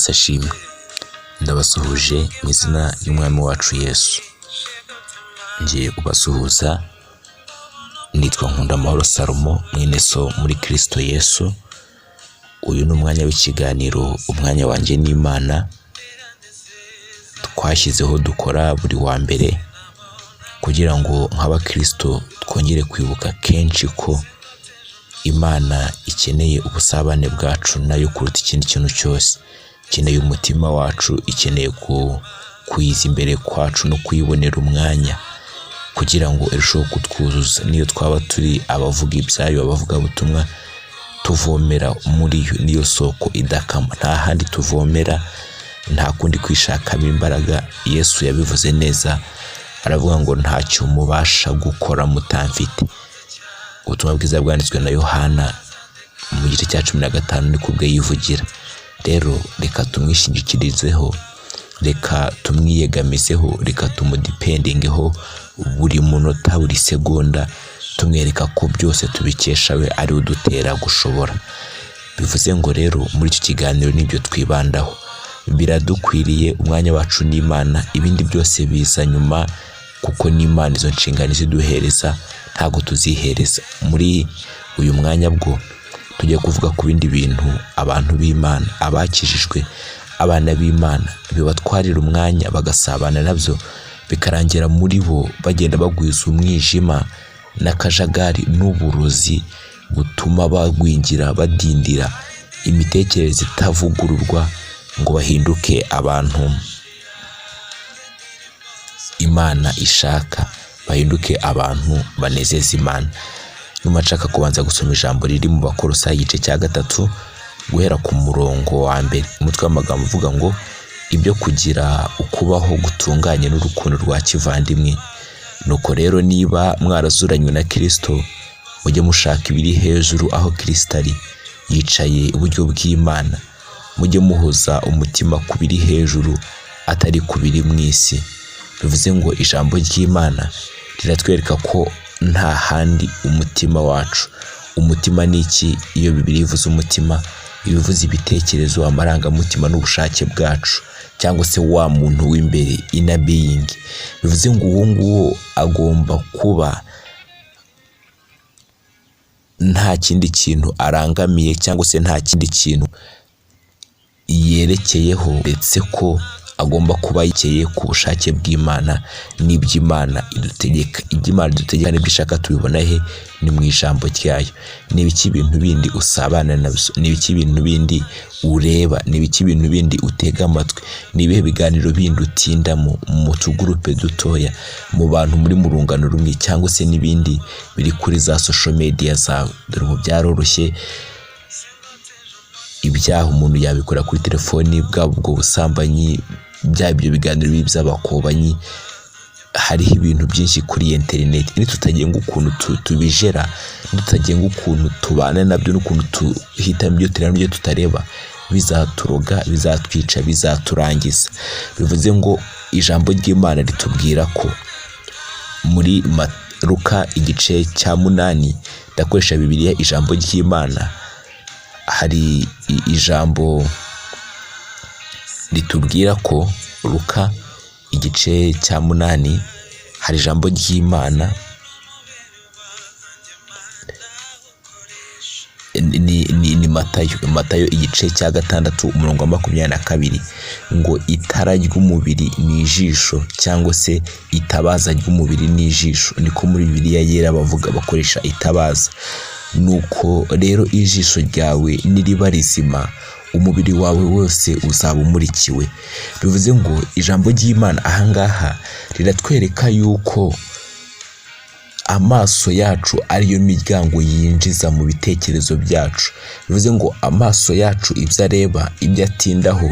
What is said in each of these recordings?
Yesu ashimwe. Ndabasuhuje mu izina ry'umwami wacu Yesu. Ngiye kubasuhuza nitwa Nkundamahoro Salomo, mwene so muri Kristo Yesu. Uyu ni umwanya w'ikiganiro Umwanya wanjye n'Imana twashyizeho, dukora buri wa mbere kugira ngo nk'abakristo twongere kwibuka kenshi ko Imana ikeneye ubusabane bwacu nayo kuruta ikindi kintu cyose. Ikeneye umutima wacu, ikeneye kuyiza imbere kwacu no kuyibonera umwanya kugira ngo irusheho kutwuzuza. Niyo twaba turi abavuga ibyayo, abavugabutumwa, tuvomera muri yo, niyo soko idakama. Nta handi tuvomera, nta kundi kwishakamo imbaraga. Yesu yabivuze neza, aravuga ngo ntacyo mubasha gukora mutamfite. Ubutumwa bwiza bwanditswe na Yohana mu gice cya 15 niko ubwe yivugira. Rero reka tumwishingikirizeho, reka tumwiyegamizeho, reka tumudependingeho buri munota, buri segonda, tumwereka ko byose tubikesha we, ari we udutera gushobora. Bivuze ngo rero muri icyo kiganiro nibyo twibandaho, biradukwiriye umwanya wacu n'Imana, ibindi byose biza nyuma kuko n'Imana izo nshingano iziduhereza, ntabwo tuzihereza. Muri uyu mwanya bwo tujya kuvuga ku bindi bintu abantu b'Imana, abakijijwe, abana b'Imana bibatwarira umwanya bagasabana nabyo, bikarangira muri bo bagenda bagwiza umwijima n'akajagari n'uburozi butuma bagwingira, badindira, imitekerereze itavugururwa ngo bahinduke abantu Imana ishaka, bahinduke abantu banezeza Imana. Nyuma nshaka kubanza gusoma ijambo riri mu Bakolosayi igice cya 3 guhera ku murongo wa mbere, umutwe w'amagambo uvuga ngo ibyo kugira ukubaho gutunganye n'urukundo rwa kivandimwe. Nuko rero niba mwarazuranywe na Kristo, mujye mushaka ibiri hejuru aho Kristo ari, yicaye iburyo bw'Imana. Mujye muhoza umutima ku biri hejuru, atari ku biri mu isi. Bivuze ngo ijambo ry'Imana riratwereka ko nta handi umutima wacu. Umutima ni iki? Iyo Bibiliya ivuze umutima, iba ivuze ibitekerezo, amarangamutima n'ubushake bwacu, cyangwa se wa muntu w'imbere, inner being. Bivuze ngo uwo nguwo agomba kuba nta kindi kintu arangamiye cyangwa se nta kindi kintu yerekeyeho, ndetse ko agomba kuba yekeye ku bushake bw'Imana n'iby'Imana idutegeka. Ibyo Imana idutegeka n'ibyo ishaka tubibona he? Ni mu ijambo ryayo. Ni ibiki ibintu bindi usabana nabyo? Ni ibiki ibintu bindi ureba? Ni ibiki ibintu bindi utega amatwi? Ni ibihe biganiro bindi utindamo mu tugurupe dutoya, mu bantu muri mu rungano rumwe, cyangwa se n'ibindi biri kuri za social media zawe? Dore ubu byaroroshye, ibyaha umuntu yabikora kuri telefoni, bwaba ubwo busambanyi, byaba ibyo biganiro bibi by'abakobanyi, hariho ibintu byinshi kuri interineti. Nitutagenga ukuntu tubijera, nitutagenga ukuntu tubana nabyo n'ukuntu tuhitamo ibyo tureba n'ibyo tutareba, bizaturoga, bizatwica, bizaturangiza. Bivuze ngo ijambo ry'Imana ritubwira ko muri Luka igice cya 8, ndakoresha Bibiliya ijambo ry'Imana, hari ijambo ritubwira ko Luka igice cya 8 hari ijambo ry'Imana ni Matayo igice cya 6 umurongo wa 22 ngo itara ry'umubiri ni ijisho, cyangwa se itabaza ry'umubiri ni ijisho. Niko muri Bibiliya yera bavuga, bakoresha itabaza. Nuko rero ijisho ryawe niriba rizima, umubiri wawe wose uzaba umurikiwe. Bivuze ngo ijambo ry'Imana ahangaha riratwereka yuko amaso yacu ariyo miryango yinjiza mu bitekerezo byacu. Bivuze ngo amaso yacu ibyo areba, ibyo atindaho,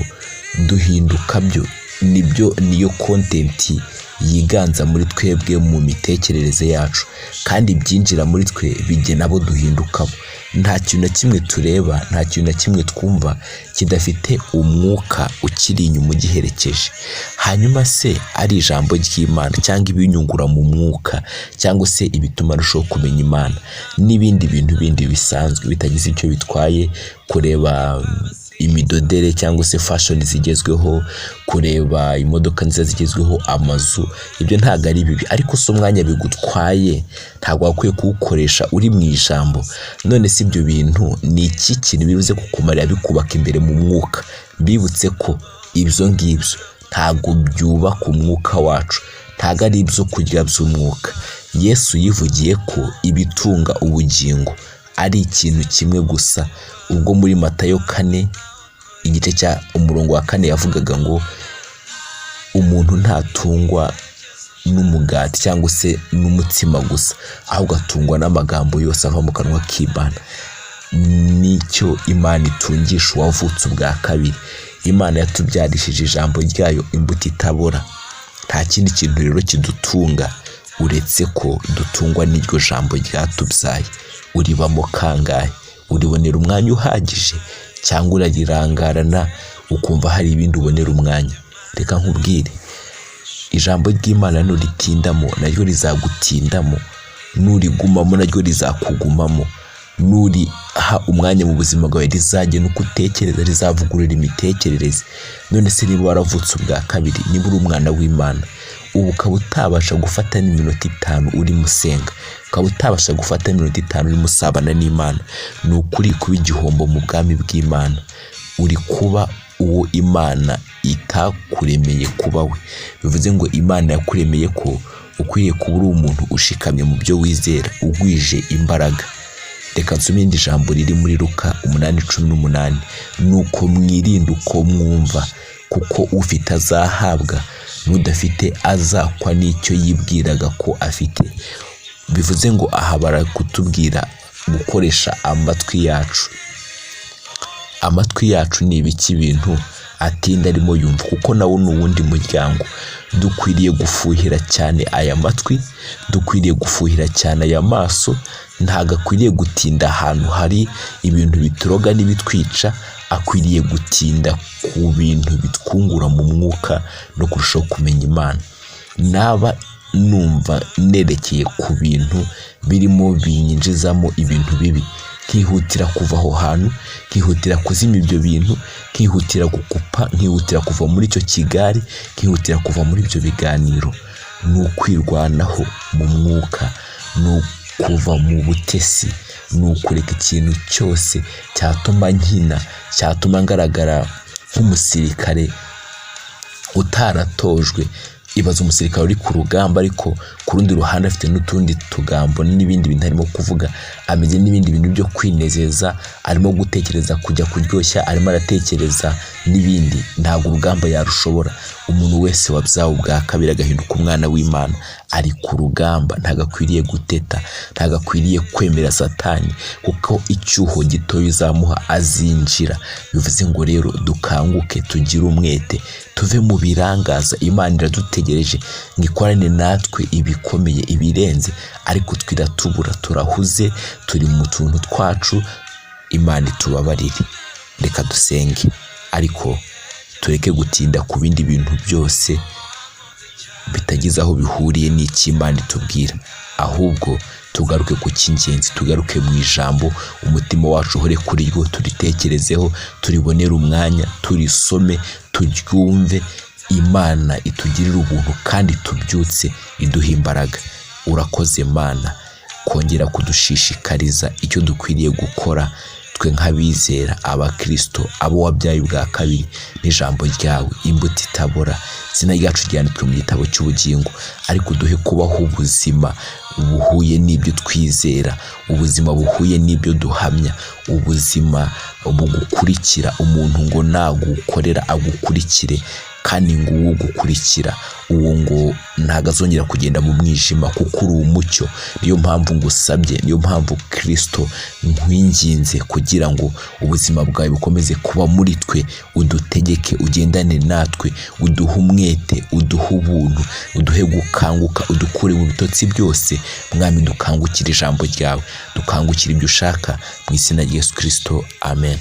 duhinduka byo, nibyo, niyo content yiganza muri twebwe mu mitekerereze yacu, kandi ibyinjira muri twe bigena abo duhindukamo. Nta kintu na kimwe tureba, nta kintu na kimwe twumva kidafite umwuka ukiri inyuma ugiherekeje. Hanyuma se ari ijambo ry'Imana cyangwa ibinyungura mu mwuka, cyangwa se ibituma arushaho kumenya Imana n'ibindi bintu bindi bisanzwe bitagize icyo bitwaye, kureba Imidodere cyangwa se fashion zigezweho, kureba imodoka nziza zigezweho, amazu, ibyo ntabwo ari bibi, ariko si umwanya bigutwaye ntabwo wakwiye kuwukoresha uri mu ijambo. None si ibyo bintu ni iki kintu bibuze kukumarira bikubaka imbere mu mwuka? Mbibutse ko ibyo ngibyo ntabwo byubaka umwuka wacu, ntabwo ari ibyo kurya by'umwuka. Yesu yivugiye ko ibitunga ubugingo ari ikintu kimwe gusa, ubwo muri Matayo 4 igice cya umurongo wa 4 yavugaga ngo umuntu ntatungwa n'umugati cyangwa se n'umutsima gusa, ahubwo atungwa n'amagambo yose ava mu kanwa k'Imana. Nicyo Imana itungisha uwavutse ubwa kabiri. Imana yatubyarishije ijambo ryayo, imbuto itabora. Nta kindi kintu rero kidutunga uretse ko dutungwa n'iryo jambo ryatubyaye. Uribamo kangahe? Uribonera umwanya uhagije cyangwa urarirangarana ukumva hari ibindi ubonera umwanya? Reka nkubwire, ijambo ry'Imana nuritindamo naryo rizagutindamo, nurigumamo naryo rizakugumamo, nuriha umwanya mu buzima bwawe rizagena uko utekereza, rizavugurura imitekerereze. None se niba waravutse ubwa kabiri, niba uri umwana w'Imana, ubu ukaba utabasha gufata n'iminota 5 urimo usenga, ukaba utabasha gufata iminota 5 urimo usabana n'Imana, ni ukuri kuba igihombo mu bwami bw'Imana. Uri kuba uwo Imana itakuremeye kuba we. Bivuze ngo Imana yakuremeye ko ukwiriye kuba uri umuntu ushikamye mu byo wizera, ugwije imbaraga. Reka nsome irindi jambo riri muri Luka 8:18: nuko mwirinde uko mwumva, kuko ufite azahabwa, n'udafite azakwa n'icyo yibwiraga ko afite. Bivuze ngo aha barakutubwira gukoresha amatwi yacu. Amatwi yacu ni ibiki bintu atinda arimo yumva? Kuko nawo ni uwundi muryango. Dukwiriye gufuhira cyane aya matwi, dukwiriye gufuhira cyane aya maso. Ntabwo akwiriye gutinda ahantu hari ibintu bituroga n'ibitwica, akwiriye gutinda ku bintu bitwungura mu mwuka no kurushaho kumenya Imana. Naba numva nerekeye ku bintu birimo binyinjizamo ibintu bibi, nkihutira kuva aho hantu, nkihutira kuzima ibyo bintu, nkihutira gukupa, nkihutira kuva muri icyo kigare, nkihutira kuva muri ibyo biganiro. Ni ukwirwanaho mu mwuka, ni ukuva mu butesi, ni ukureka ikintu cyose cyatuma nkina, cyatuma ngaragara nk'umusirikare utaratojwe. Ibaza umusirikare uri ku rugamba, ariko ku rundi ruhande afite n'utundi tugambo n'ibindi bintu arimo kuvuga, ameze n'ibindi bintu byo kwinezeza, arimo gutekereza kujya kuryoshya, arimo aratekereza n'ibindi. Ntabwo urugamba yarushobora. Umuntu wese wabyawe ubwa kabiri agahinduka umwana w'Imana ari ku rugamba, ntabwo akwiriye guteta, ntabwo akwiriye kwemera Satani, kuko icyuho gitoya uzamuha azinjira. Bivuze ngo rero dukanguke, tugire umwete, tuve mu birangaza. Imana iradutegereje ngo ikorane natwe ibikomeye, ibirenze, ariko twiratubura, turahuze, turi mu tuntu twacu. Imana itubabarire. Reka dusenge, ariko tureke gutinda ku bindi bintu byose bitagize aho bihuriye n'icyo Imana itubwira, ahubwo tugaruke ku cy'ingenzi, tugaruke mu ijambo, umutima wacu uhore kuri ryo, turitekerezeho, turibonere umwanya, turisome, turyumve. Imana itugirire ubuntu kandi tubyutse, iduhe imbaraga. Urakoze Mana kongera kudushishikariza icyo dukwiriye gukora twe nk'abizera, abakristo, abo wabyaye ubwa kabiri n'ijambo ryawe, imbuto itabora, izina ryacu ryanditswe mu gitabo cy'ubugingo. Ariko duhe kubaho ubuzima buhuye n'ibyo twizera, ubuzima buhuye n'ibyo duhamya, ubuzima bugukurikira. Umuntu ngo nagukorera agukurikire, kandi ngo uwo ugukurikira uwo ngo ntabwo azongera kugenda mu mwijima, kuko uri umucyo. Niyo mpamvu ngusabye, niyo mpamvu Kristo nkwinginze kugira ngo ubuzima bwawe bukomeze kuba muri twe, udutegeke, ugendane natwe, uduhe umwete, uduhe ubuntu, uduhe gukanguka, udukure mu bitotsi byose. Mwami, dukangukire ijambo ryawe, dukangukire ibyo ushaka, mu izina rya Yesu Kristo, amen.